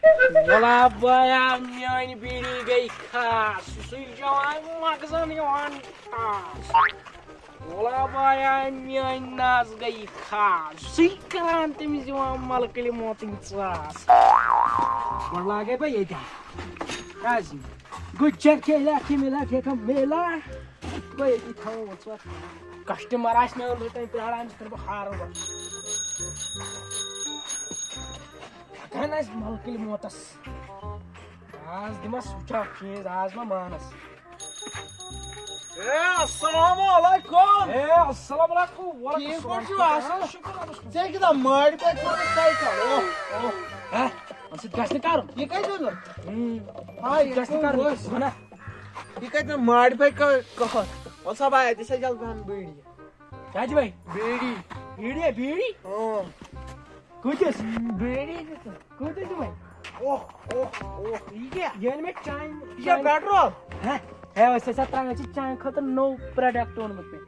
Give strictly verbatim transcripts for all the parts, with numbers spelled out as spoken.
ولا بایا، میٲنۍ بیٖڑی گٔے خاص، سُے جوان مغزن یِوان ٹھاس۔ ولا بایا، میٲنۍ نس گٔے خاص، سُے کران تٔمِس یِوان ملکلہِ موتٕنۍ ژاس۔ گۄڈٕ لاگے بہٕ ییٚتہِ حظ، گُجر کے لاٹھی میں لاٹھی کا میلہ۔ بہٕ ییٚتی تھاوو وٕژھ وَتھ۔ کسٹمر آسہِ مےٚ أنٛدرٕ کَنۍ پیاران، یِتھ کٔنۍ بہٕ ہارٕ گۄڈٕ۔ ہٮ۪کان آسہِ ملکٕلۍ موتس۔ آز دِمس وٕچھا چیٖز، آز ما مانس۔ اے، السلام علیکم۔ اے، السلام علیکم، وعلیکم ٹھیٖک السلام۔ پٲٹھۍ چھِو؟ اَصٕل شُکُر رۄبَس کُن۔ ژےٚ کیٛاہ ماڑِ پٮ۪ٹھ کوٚرُتھ سایکل؟ اوہ، اوہ۔ ہہ؟ وۄنۍ سۭتۍ گژھِ نہٕ کَرُن۔ یہِ کَتہِ اوٚنُتھ؟ ہُم۔ ہاے، یہِ گژھِ نہٕ کَرُن۔ وٕچھ۔ وَنہ۔ یہِ کَتہِ اوٚن ماڑِ پٮ۪ٹھ کَ-، کَہَر؟ وَل سا بہٕ اَتہِ سا جلدی پَہَن بیٖڑی۔ کیٛاہ چھِ بھاے؟ بیٖڑی۔ بیٖڑی ہا، بیٖڑی؟ اۭں۔ کۭتِس؟ بیٖڑی دِژٕن۔ کۭتِس دِمَے؟ اوہ، اوہ، اوہ۔ یہِ کیٛاہ؟ یہِ أنۍ مےٚ چانہِ، یہِ چھا چانہِ۔ پیٹرول؟ ہہ؟ ہے، أسۍ ہسا ترٛاوان چھِ چانہِ خٲطرٕ نوٚو product اوٚنمُت مےٚ۔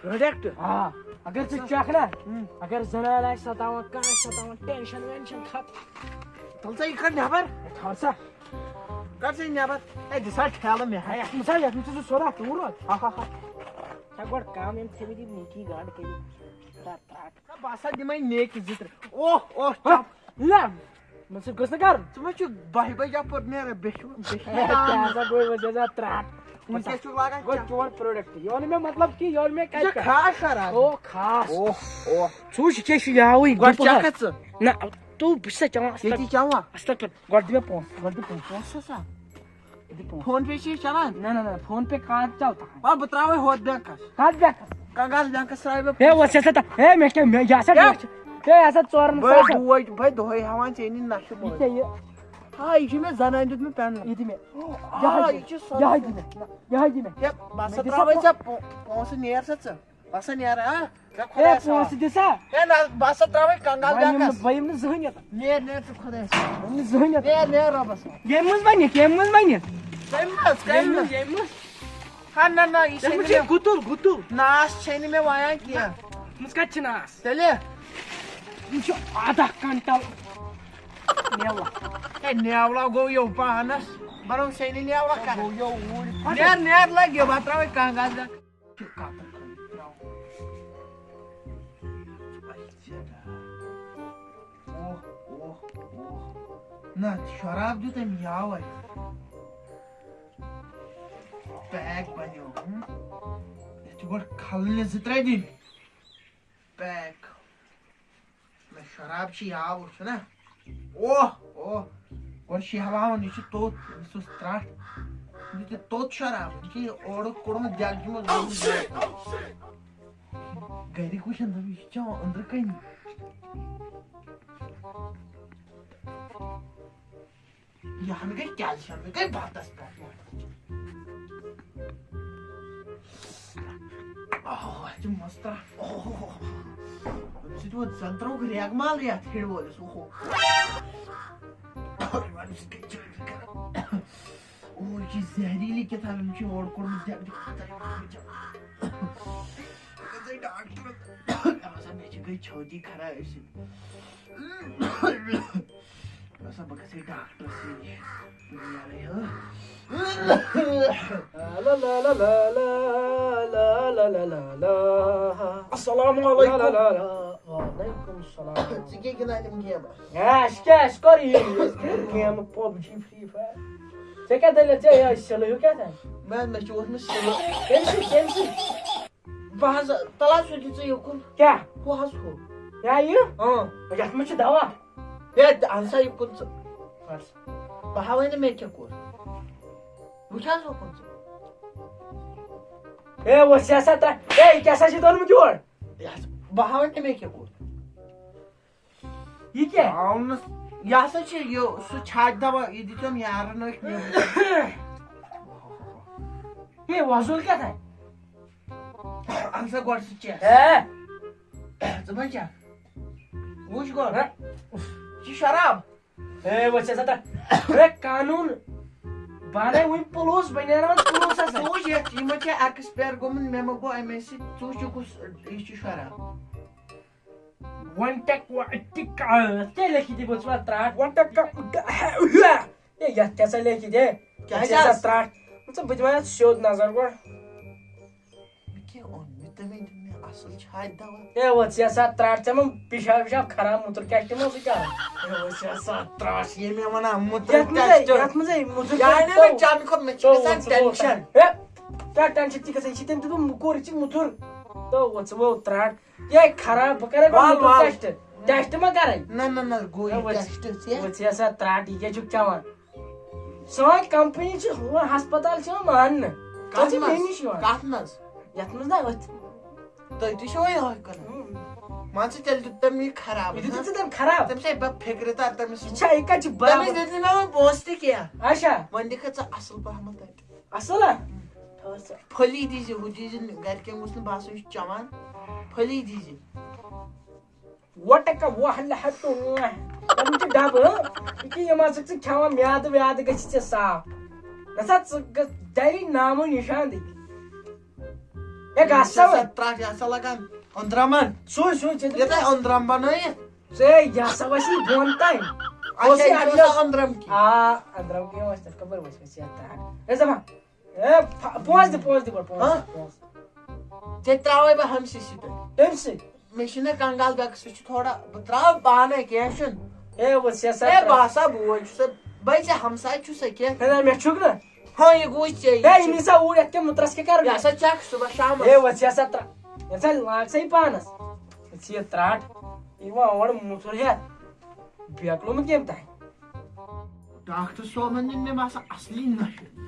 Product؟ آ، اگر ژٕ چکھ نا، ہُم۔ اگر زنان آسہِ ستاوان، کانٛہہ آسہِ ستاوان، tension وینشن ختم۔ تُل سا یہِ کڑ نٮ۪بر۔ ہے، تھاو سا۔ کر سا یہِ نٮ۪بر۔ ہے، دِ سا ٹھیلہٕ مےٚ۔ ہے، یتھ منٛز ہا، یتھ منٛز چھُ سُہ سورا، دوٗر روز۔ ہا، ہا، ہا۔ ہے، گۄڈٕ کم یِم تھٲومٕتۍ یِم نیکی گنڈ کٔرِتھ۔ ترٛٹھ، ترٛٹھ۔ ہے، بہٕ ہسا دِمے نیکی زٕ ترٛےٚ۔ اوہ، اوہ، ہا؟ چپ۔ نہ، مےٚ سۭتۍ گوٚژھ نہٕ کرُن۔ ژٕ ما چھُکھ باہہِ بجہِ اپور نیران، بیٚیہِ چھُ، بیٚیہِ چھُ ہے، کیٛاہ سا گوٚو، وۄنۍ چھِ آسان ترٛٹھ۔ وٕنکیٚس چھُکھ لاگان گوٚو چپ۔ چون product۔ یہِ اوٚن مےٚ مطلب کہِ یہِ اوٚن مےٚ یہِ کَتہِ چھا پٮ۪ٹھ؟ خاص شراب؟ او، خاص۔ اوہ، اوہ۔ ژٕ وٕچھ، یہِ کیٛاہ چھُ یاوٕے، گۄڈٕ گُپن چکھ حظ۔ ژٕ۔ نہ، تو بہٕ چھُسے چٮ۪وان اَصٕل ییٚتی پٲٹھۍ۔ چٮ۪وان؟ اَصٕل پٲٹھۍ۔ گۄڈٕ دِ مےٚ پونٛسہٕ، گۄڈٕ دِ پونٛسہٕ۔ پونٛسہٕ ہسا؟ دِ پونٛسہٕ۔ فون پے چھِ چلان؟ نہ، نہ، نہ، فون پے کر چلتا ہے؟ وَلہٕ بہٕ ترٛاوَے ہُتھ بینکَس۔ کَتھ بینکَس؟ کنگال بینکَس ترٛاوَے بہٕ۔ ہے، وۄنۍ چھِ سا تہ-، ہے، مےٚ کیٛاہ، مےٚ، یہِ ہسا کیٛاہ؟ ڈاکٹر، ہے، یہِ ہسا ژورَن بٔے ساسَن۔ بوے، بٔے دۄہَے ہٮ۪وان ژےٚ نِش نَشہٕ یہِ مٲرِتھ۔ کیٛاہ یہِ؟ ہا، یہِ چھُ مےٚ زَنانہِ دیُتمُت پٮ۪نہٕ۔ یہِ دِ مےٚ۔ آ، یہِ ہسا یہِ دِ۔ چھُ سۄ۔ یِہوٚے دِ مےٚ۔ یِہوٚے دِ مےٚ۔ ہے، بہٕ ہسا مےٚ دِ سا ترٛاوَے پونٛسہٕ۔ ژےٚ پو-، پونٛسہٕ، نیر سا ژٕ۔ بہٕ ہسا نیرٕ، ہا؟ بیٚہہ ہے، خۄدایَس حوالہٕ۔ پونٛسہٕ دِ سا۔ ہے، نہ، بہٕ ہسا ترٛاوَے کنگال وۄنۍ یِم نہٕ، بیٛاکَس۔ بہٕ یِم نہٕ زٕہٕنۍ یَتھ۔ نیر، نیر ژٕ خۄدایَس حوالہٕ۔ بہٕ یِم نہٕ زٕہٕنۍ یَتھ۔ نیر، نیر رۄبَس حوالہٕ۔ ییٚمہِ منٛز بَنہِ، ییٚمہِ منٛز بَنہِ۔ تَمہِ منٛز، کَمہِ ییٚمہِ منٛز، منٛز؟ ییٚمہِ منٛز۔ ہا، نہ، نہ، یہِ یَتھ چھَنہٕ منٛز چھِ مےٚ گُتُل، گُتُل۔ ناس چھَنہٕ مےٚ وایان کینٛہہ۔ أمِس کَتہِ چھِ ناس؟ تیٚلہِ؟ یہِ چھُ آدھا کنٹل میوٕ۔ ہے، نیولا گوٚو یو پانَس۔ بَرو سیٚنہِ نیولا کَر۔ گوٚو یو اوٗرۍ۔ نیر، نیر لَگہِ، بہٕ ترٛاوَے کنگال بیٛاکھ۔ چھُ کَتُر کھٔنِتھ ترٛاوُن۔ اوہ، اوہ، اوہ۔ نہ، شراب دیُت أمۍ یاوَے۔ پیک بنیو، ہُم۔ یَتھ چھِ گۄڈٕ کھلنہِ زٕ ترٛےٚ دِنۍ۔ پیک۔ نہ، شراب چھِ یاوٕ، چھُنہ؟ اوہ، اوہ۔ گۄڈٕ شیہلاوُن، یہِ چھُ توٚت، أمِس اوس ترٛٹھ۔ یہِ چھُ توٚت شراب، یہِ چھُ اورُک کوٚڑمُت دیگچہِ منٛز، گوٚمُت۔ گرِکۍ وٕچھن، دَپن، یہِ چھُ چٮ۪وان أنٛدرٕ کَنہِ۔ یہِ ہن گٔے کیلشیم، یہِ گٔے بتس پٮ۪ٹھ۔ اوہ، اَتھ چھِ مَزٕ ترٛٹھ۔ اوہ، اَمہِ سۭتۍ ووت زَن ترٛووُکھ ریگمال یَتھ ہِڑِ وٲلِس۔ اوہو۔ اَمہِ سۭتۍ گٔے چٲبی خراب۔ اوہ، یہِ چھِ زہریٖلی کیٛاہ تام، أمۍ چھُ یورٕ کوٚڑمُت۔ گٔژھٕے ڈاکٹرَس۔ مےٚ باسان، مےٚ چھِ گٔے چھٲتی خراب أمۍ سۭتۍ۔ مےٚ باسان، بہٕ گژھٕ ہے ڈاکٹرَس نِش۔ بہٕ نیرٕ ہے۔ السلام علیکم۔ وعلیکم السلام۔ ژٕ کیٛاہ گِنٛدان یِم گیمہٕ؟ ہے، اَسہِ کیٛاہ، اَسہِ کر یہِ؟ أسۍ گِنٛدان گیمہٕ، پب جی، فری فایر۔ ژےٚ کیٛاہ دٔلیٖل؟ ژےٚ یہِ سِلہٕ ہیوٗ کیٛاہ تام؟ مےٚ، مےٚ چھُ اوسمُت سِلہٕ۔ کٔمۍ سٕے، کٔمۍ سٕے؟ بہٕ حظ، تَلہٕ حظ سُہ دِ ژٕ یُکُن۔ کیٛاہ؟ ہُہ حظ ہُہ۔ کیٛاہ یہِ؟ اۭں۔ یَتھ منٛز چھُ دوا۔ ہے، اَن سا یُکُن ژٕ۔ اَن سا۔ بہٕ ہاوَے نہٕ مےٚ کیٛاہ کوٚر۔ وٕچھ حظ ہُکُن ژٕ۔ ہے، وۄنۍ چھِ آسان ترٛےٚ۔ ہے، یہِ کیٛاہ سا چھِ دوٚرمُت یور؟ یہِ حظ، بہٕ ہاوَے نہٕ مےٚ کیٛاہ کوٚر۔ یہِ کیٛاہ؟ آونَس، یہِ ہسا چھِ یہِ، سُہ چھاتہِ دوا، یہِ دِژیوم یارَن أکۍ نیٚبرٕ۔ ہے، وۄزُل کیٛاہ تھایہِ؟ اَن سا گۄڈٕ سُہ چیٚس۔ ہے۔ ژٕ ما چےٚ؟ وٕچھ گۄڈٕ۔ ہے۔ یہِ چھِ شراب۔ ہے، وۄنۍ چھِ آسان تَتھ۔ ہے، قانوٗن۔ بہٕ اَنَے وٕنۍ پُلوٗس، بہٕ نیرٕ وۄنۍ پُلوٗسَس سۭتۍ۔ ژٕ وٕچھ یَتھ، یہِ ما چھےٚ expire گوٚمُت، مےٚ ما گوٚو اَمے سۭتۍ، ژٕ وٕچھ یہِ کُس، یہِ چھُ شراب۔ وۄنۍ ٹٮ۪ک-، وۄنۍ ٹِک-، آ، ژےٚ لیکھِتھ دِمو ژٕ وۄنۍ ترٛٹھ۔ وۄنۍ ٹٮ۪ک-، یتھ کیٛاہ سا لیکھِتھ، ہے؟ کیٛاہ ژےٚ چھا حظ؟ ترٛٹھ؟ ژٕ، بہٕ دِمے یتھ سیوٚد نظر گۄڈٕ۔ مےٚ کیٛاہ اوٚن؟ مےٚ تَمے دوٚپ مےٚ اَصٕل چھا اَتہِ دوا؟ ہے، وۄتھ ژٕ ہسا ترٛٹھ، ژےٚ ما پِشاب وِشاب خراب، موٚتُر ٹٮ۪سٹ ما اوسُے کران؟ ہے، وۄتھ ژٕ ہسا ترٛٹھ، ییٚلہِ مےٚ وَنان موٚتُر یتھ منٛز ہے، ٹٮ۪سٹ۔ یتھ منٛز ہے موٚتُر یعنی ٹٮ۪سٹ نہٕ تو۔ چانہِ کھۄتہٕ مےٚ چھُ تو گژھان وۄتھ ژٕ وۄتھ۔ ٹٮ۪نشن۔ ہے، کیٛاہ ٹٮ۪نشن تہِ گژھان؟ یہِ چھِ تٔمۍ دیُتمُت موٚکُر، یہِ چھِ موٚتُر۔ تو وۄتھ ژٕ وۄتھ ترٛٹھ۔ یے خراب، بہٕ کرے گۄڈٕ وَل، موٚتُر وَل۔ ٹٮ۪سٹ۔ ٹٮ۪سٹ ما کرے؟ نہ، نہ، نہ، گوٚو ہے، یہِ وۄتھ ژٕ، ٹٮ۪سٹ ژےٚ۔ وۄتھ ژٕ ہسا ترٛٹھ، یہِ کیٛاہ چھُکھ چٮ۪وان؟ سٲنۍ کمپنی چھِ، ہُہ ہسپتال چھِ یِوان ماننہٕ۔ ژٕ کتھ چھِ مےٚ منٛز؟ نِش یِوان۔ کتھ منٛز؟ یتھ منٛز نا أتھۍ۔ تُہۍ تہِ چھِوا یِہوے کٕنان؟ اۭں۔ مان ژٕ، تیٚلہِ دیُت تٔمۍ یہِ خراب، یہِ دیُت ہا؟ ژٕ تٔمۍ خراب۔ تٔمِس ہے بہٕ فِکرِ تر، تٔمِس یہِ چھا، یہِ کتہِ چھِ تٔمِس برابر؟ دیُت نہٕ مےٚ وۄنۍ پونٛسہٕ تہِ کینٛہہ۔ اچھا۔ وۄنۍ دِکھ ژٕ اصل پہمتھ تتہِ۔ اصل ہا؟ تھٲو ژٕ۔ پھٔلی دیٖزِ، ہُہ دیٖزِ، گرِکٮ۪ن گوٚژھ نہٕ باسُن یہِ چھُ چٮ۪وان۔ پھٔلی دیٖزِ۔ وۄٹہٕ کا وۄہلہٕ ہا تُلُن۔ تِم چھِ ڈبہٕ، ہٕنٛہ؟ یہِ کہِ یِم ہسا چھِ کھٮ۪وان میادٕ ویادٕ گژھِ ژےٚ صاف۔ نسا ژٕ گژھ ڈری نامو نشان دی۔ ہے، گژھ سا وۄنۍ۔ ترٛٹھ، یہِ ہسا لگان أنٛدرمن۔ سُے، سُے، ژےٚ یہِ تۄہہِ أنٛدرم بنٲیِتھ۔ ژےٚ یہِ ہسا وَسی بۄن تام۔ اچھا، اوسُے یہِ چھُ اَدٕ آسان أنٛدرم کِنۍ۔ آ، أنٛدرم کِنۍ اوس تَتھ خبر وٕچھ مےٚ ژےٚ ترٛٹھ۔ ہے، دَپان، ہے، پھَ-، پونٛسہٕ دِ، پونٛسہٕ دِ گۄڈٕ، پونٛسہٕ ہاں؟ دِ، پونٛسہٕ۔ ژےٚ ترٛاوَے بہٕ ہمسہٕ سۭتۍ۔ تٔمۍ سۭتۍ؟ مےٚ چھِنہ کنگال بیکس سۭتۍ چھُ تھوڑا، بہٕ ترٛاوٕ پانے، کینٛہہ چھُنہٕ۔ ہے، وۄتھ ژٕ ہسا ہے، ترٛٹھ۔ بہٕ ہسا بوے چھُسے، بہٕ ژےٚ ہمساے چھُسے کینٛہہ۔ ہے، نہ، مےٚ چھُکھ نہ۔ ہاں، یہِ گوٚو ژےٚ، ہے، یہِ یہِ چھُ۔ نی سا اوٗرۍ، یَتھ کیٛاہ مُترَس کیٛاہ کَرُن؟ یہِ ہسا چکھ صُبحس شامَس۔ ہے، وۄتھ ژٕ ہسا ترٛٹھ۔ یہِ ہسا لاگ سا یہِ پانَس۔ ژٕ یہِ ترٛٹھ۔ یہِ وۄنۍ اورٕ مُتُر ہٮ۪تھ۔ بیکلومُت کٔمۍ تام؟ ڈاکٹر صٲبن دیُت مےٚ باسان اصلی نشہٕ۔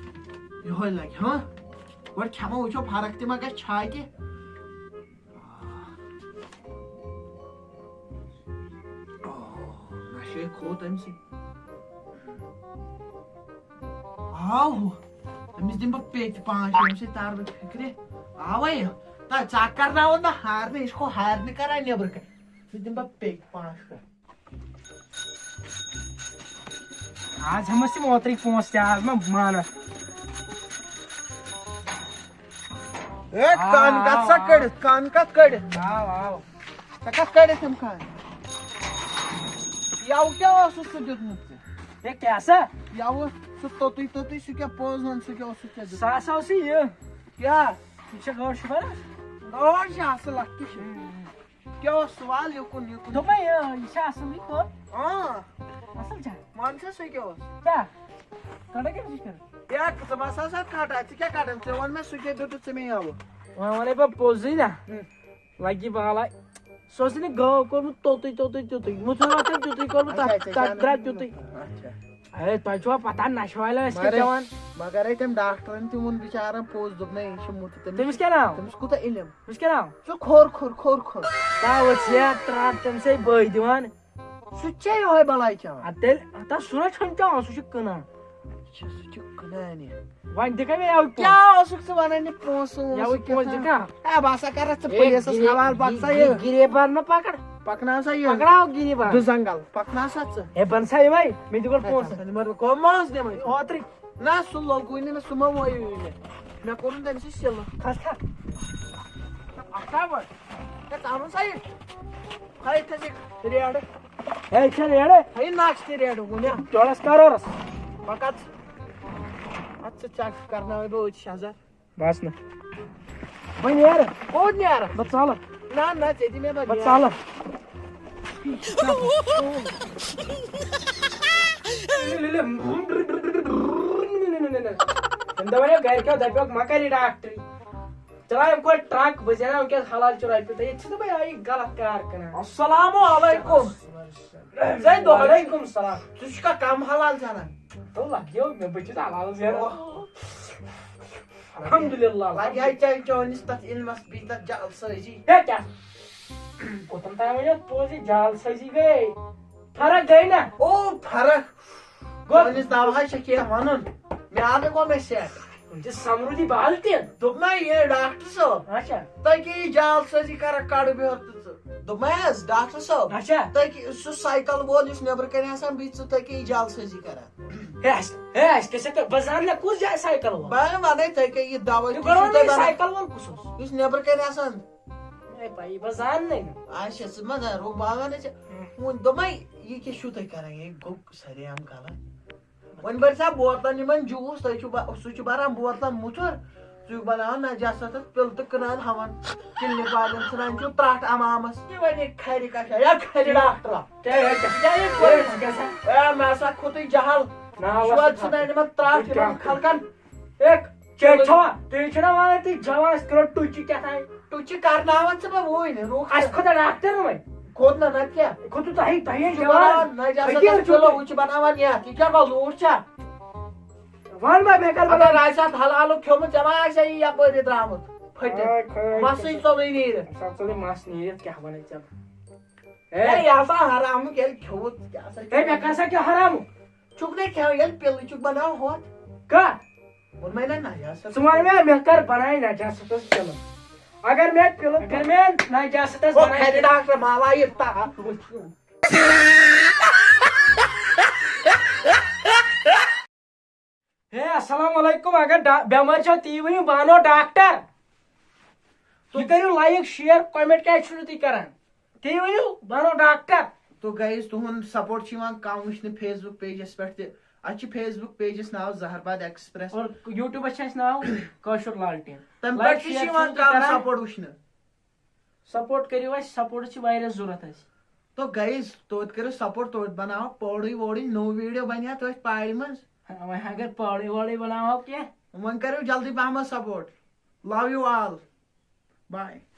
یِہوٚے لگہِ، ہاں؟ گۄڈٕ کھٮ۪مو، وٕچھو فرق تہِ ما گژھِ چھا تہِ۔ آہ، نشے کھوٚت أمۍ سٕے۔ آو ہُہ۔ أمِس دِمہٕ بہٕ پیٚتہِ پانٛژھ شےٚ، أمۍ سۭتۍ تارٕ بہٕ فِکرِ۔ آوَے۔ تہٕ ژٕ کرناوَن بہٕ ہارنہِ، یہِ چھُ ہارنہِ کران نیٚبرٕ کَنہِ۔ أمِس دِمہٕ بہٕ پیٚتہِ پانٛژھ شےٚ۔ آز ہٮ۪مس تِم اوترٕکۍ پونٛسہٕ تہِ، آز ما مانس۔ اے، آو، کَن کَتھ سا آو، آو۔ کٔڑِتھ، کَن کَتھ کٔڑِتھ؟ آو، آو۔ ژےٚ کَتھ کٔڑِتھ یِم کَن؟ یَوٕ کیٛاہ اوسُتھ سُہ دیُتمُت ژےٚ؟ ہے، کیٛاہ سا؟ یَوٕ سُہ توٚتُے توٚتُے، سُہ کیٛاہ پوٚز وَن، سُہ کیٛاہ اوسُتھ ژےٚ دیُتمُت؟ سُہ ہسا اوس یہِ۔ کیٛاہ؟ یہِ چھا گٲڑ شُبَر؟ گٲڑ چھِ اَصٕل اَکھ، تہِ چھِ۔ کیٛاہ اوس سوال یُکُن یُکُن؟ دوٚپمَے، یہِ، یہِ چھا اَصٕل یہِ کوٚر؟ آ۔ اَصٕل چھا؟ وَن سا سُہ کیٛاہ اوس؟ کیٛاہ؟ کَڑا کیٛاہ چھُس کَران؟ یا ژٕ باسان سا کَٹا، ژٕ کیٛاہ کَٹان؟ ژےٚ ووٚن مےٚ سُہ کیٛاہ دیُتُتھ ژےٚ مےٚ یَوٕ؟ وۄنۍ وَنے بہٕ پوٚزُے نا۔ ہُم۔ لَگہِ بالا۔ سُہ اوس نہٕ گٲو کوٚرمُت توٚتُے، توٚتُے، تیُتُے۔ مُژُر اوس تٔمۍ تیُتُے کوٚرمُت، اچھا، تَتھ، اچھا، تَتھ چانہِ درٛاو تیُتُے۔ اچھا۔ اے، تۄہہِ چھُوا پَتہ نَشہٕ والٮ۪ن ٲسۍ کیٛاہ مگر، چٮ۪وان؟ مگر ہے تٔمۍ ڈاکٹرَن تہِ ووٚن بِچارَن پوٚز، دوٚپ نہ، یہِ چھُ مُت-، تٔمِس تٔمِس کیٛاہ ناو؟ تٔمِس کوٗتاہ علم؟ تٔمِس کیٛاہ ناو؟ سُہ کھوٚر، کھوٚر، کھوٚر، کھوٚر۔ تَوَے ژےٚ ترٛٹھ تٔمِسے بٲے دِوان۔ سُہ تہِ چھا یِہوٚے بَلاے چٮ۪وان؟ اَدٕ تیٚلہِ، ہَتہ سُہ نہ چھُنہٕ چٮ۪وان، سُہ چھُ کٕنان۔ اچھا، سُہ چھُ کٕنان یہِ۔ وۄنۍ دِ کَمہِ یَوٕ پونٛسہٕ؟ کیٛاہ اوسُکھ ژٕ وَنان یہِ پونٛسہٕ وونٛسہٕ یَوٕ کیٛاہ پونٛسہٕ دِ تام؟ کانٛہہ۔ ہے، بہٕ ہسا کَرَتھ ژٕ ہے، پُلیٖسَس گِری-، حوالہٕ، پَکھ سا گِ-، یہِ۔ گِریٖبان مہ پَکَڑ۔ پَکناو سا یہِ۔ پَکڑاو گِریٖبان۔ دُ زنٛگل، پَکناو سا ژٕ۔ ہے، بَن سا یِمَے، مےٚ دِ گۄڈٕ ہے، پونٛسہٕ۔ ژٕ مےٚ کَم منٛز دِمَے۔ اوترٕ۔ نہ، سُہ لوٚگُے نہٕ مےٚ، سُہ ما وویوٕے مےٚ۔ مےٚ کوٚرُن تٔمِس سۭتۍ سِلہٕ۔ کھس کھا۔ اَکھ تھاو گۄڈٕ۔ ہے، ژٕ اَنُن سا یہِ۔ تھٲیِتھ ژٕ یہِ ریڈٕ۔ ہے، یہِ چھا ریڈٕ؟ ہے، یہِ نقشہٕ تہِ ریڈٕ گوٚو مےٚ۔ ڈۄڈَس کَرورَس۔ پَکھ اَتھ۔ اَتھ ژٕ چَک کرناوَے بہٕ أتھۍ شےٚ ہَزار۔ بَس نہ۔ بہٕ نیرٕ۔ کوٚت نیرٕ؟ بہٕ ژَلہٕ۔ نہ، نہ، ژےٚ دِ مےٚ بہٕ بہٕ نیرٕ۔ ژَلہٕ۔ تٔمۍ دَپان، ہے، گَرِکیو دَپیوکھ، مہ کَر یہِ ڈاکٹری۔ چلاو أمۍ کھۄتہٕ ٹرٛک، بہٕ زینہٕ وٕنکیٚس حلال چہِ رۄپیہِ تہٕ ییٚتہِ چھُس نہٕ بہٕ یہِ غلط کار کَران۔ السلام علیکم۔ زَے دۄہَے۔ وعلیکم السلام۔ ژٕ چھُکھا کَم حلال زینان؟ تو لَگیو مےٚ، بہٕ چھُس حلال زینان۔ اوہ۔ الحمدللہ۔ لَگہِ ہا چانہِ، چٲنِس تَتھ علمَس بیٚیہِ تَتھ جعل سٲزی۔ ہے کیٛاہ؟ کوٚتَن تام وَنیو پوٚز یہِ جعل سٲزی گٔے۔ فرق گٔے نہ؟ او، فرق۔ گوٚو۔ چٲنِس دَوہَس چھےٚ کینٛہہ وَنُن۔ مےٚ آو نہٕ گۄڈٕ مےٚ سیٹ۔ وۄنۍ چھِ سَمرُدی بال تہِ۔ دوٚپ نہ یہِ ڈاکٹر صٲب۔ اچھا۔ تۄہہِ کیٛاہ یہِ جعل سٲزی کران کَڑٕ بِہِتھ تہٕ ژٕ؟ دوٚپمَے حظ، ڈاکٹر صٲب۔ اچھا۔ تۄہہِ کیٛاہ، سُہ سایکل وول یُس نیٚبرٕ کَنہِ آسان بِہِتھ، ژٕ تۄہہِ کیٛاہ یہِ جعل سٲزی کران؟ ہے، اَسہِ، ہے، اَسہِ کیٛاہ سا، بہٕ زانہٕ نہ کُس جایہِ سایکل وول۔ بہٕ وَنَے تۄہہِ کیٛاہ یہِ دَوا تُہۍ کیٛاہ کَرو چھُو نہ تۄہہِ یہِ بَنان؟ سایکل وول کُس اوس؟ یُس نیٚبرٕ کَنہِ آسان۔ ہے، پَیی، بہٕ زانہٕ نَے نہٕ۔ اچھا، ژٕ ما زانہٕ، رُک، بہٕ وَنَے ژےٚ۔ ہُم۔ وۄنۍ دوٚپمَے، یہِ کیٛاہ چھُو تۄہہِ کران؟ یہِ گوٚو سرِ عام غلط۔ وۄنۍ بٔرۍ سا بوتلن یِمن جوٗس، تُہۍ چھِو ب-، سُہ چھُ بَران بوتلن مُژُر، سُہ چھُ بَناوان نجاستَس پِلہٕ تہٕ کٕنان ہاوان کِلنِک والٮ۪ن، ژھٕنان چھُو ترٛٹھ عوامَس۔ یہِ وَنہِ کھرِ کَشا، یا کھرِ ڈاکٹرا۔ کیٛاہ، کیٛاہ، کیٛاہ، کیٛاہ، کیٛاہ، کیٛاہ، کیٛاہ، کیٛاہ، اے، مےٚ ہسا کھوٚتُے جہل۔ ناو چھُوا ژھٕنان یِمن ترٛٹھ یِمن کیٛاہ؟ خلقن؟ اے، کیٛاہ چھو؟ تُہۍ چھِو نا وَنان تُہۍ جواز کٔرِو ٹُچہِ کیٛاہ تام؟ ٹُچہِ کرناوان ژٕ مےٚ وُنۍ، رُک اَسہِ ژٕ۔ کھوٚت ڈاکٹر وۄنۍ۔ کھوٚت نہ، نہ کیٛاہ؟ کھوٚت تۄہی، تۄہہِ یہِ چھُ جواز۔ وَنان، نہ، جاسا، ہیٚکہِ تَتھ نہٕ چلو، چھُ۔ وۄنۍ چھِ بَناوان یَتھ۔ یہِ کیٛاہ گوٚو، لوٗٹھ چھا؟ وَن وۄنۍ، مےٚ کَر اگر بَناو؟ آسہِ اَتھ حلالُک کھیوٚمُت، ژےٚ ما آسہِ یہِ یَپٲرۍ درٛامُت پھٔٹِتھ؟ آے خۄداے، مَسٕے خۄداے۔ ژوٚلُے نیٖرِتھ۔ سا ژوٚلُے مَس نیٖرِتھ، کیٛاہ وَنَے ژےٚ بہٕ؟ ہے، ہے۔ یہِ ہسا حرامُک ییٚلہِ کھیوٚوُت، کیٛاہ سا ہے، مےٚ کَر سا کیٛاہ حرامُک؟ چھُکھ نَے کھٮ۪وان، ییٚلہِ پِلہٕ چھُکھ بَناوان ہۄتھ۔ کَر؟ ووٚنمَے نہ، نہ، یہِ ہسا ژٕ وَن مےٚ، مےٚ کَر بَنایہِ نجاستَس پِلہٕ؟ اگر مےٚ پِلہٕ، اگر مےٚ نجاستَس او، بَنایہِ کھَرِ پِلہٕ۔ ڈاکٹر ماوا یہِ تاپھ وٕچھ۔ ہے، السلام علیکم، اگر ڈا-، بٮ۪مٲرۍ چھو، تی ؤنِو، بہٕ اَنو ڈاکٹر۔ تُہۍ کٔرِو like، share، comment کیٛازِ چھِو نہٕ تُہۍ کران؟ تی ؤنِو، بہٕ اَنو ڈاکٹر۔ تو guys، تُہُنٛد support چھُ یِوان کم وٕچھنہٕ Facebook pageس پٮ۪ٹھ تہِ۔ اَسہِ چھُ Facebook pageس ناو زہرباد Express۔ اور YouTubeس چھُ اَسہِ ناو کٲشُر لالٹین۔ تَمہِ like، پٮ۪ٹھ تہِ چھُ share یِوان چھِو تُہۍ کم کران؟ Support وٕچھنہٕ۔ Support کٔرِو اَسہِ، supportس چھِ واریاہ ضوٚرَتھ اَسہِ۔ تو guys، توتہِ کٔرِو support، توتہِ بناوو پوڈٕے ووڈٕے نوٚو video بنہِ ہا توتہِ پاڑِ منٛز۔ ہاں، وۄنۍ اگر پوڈٕے ووڈٕے بناوہو کینٛہہ۔ وۄنۍ کٔرِو جلدی پہمتھ support۔ Love you all۔ Bye۔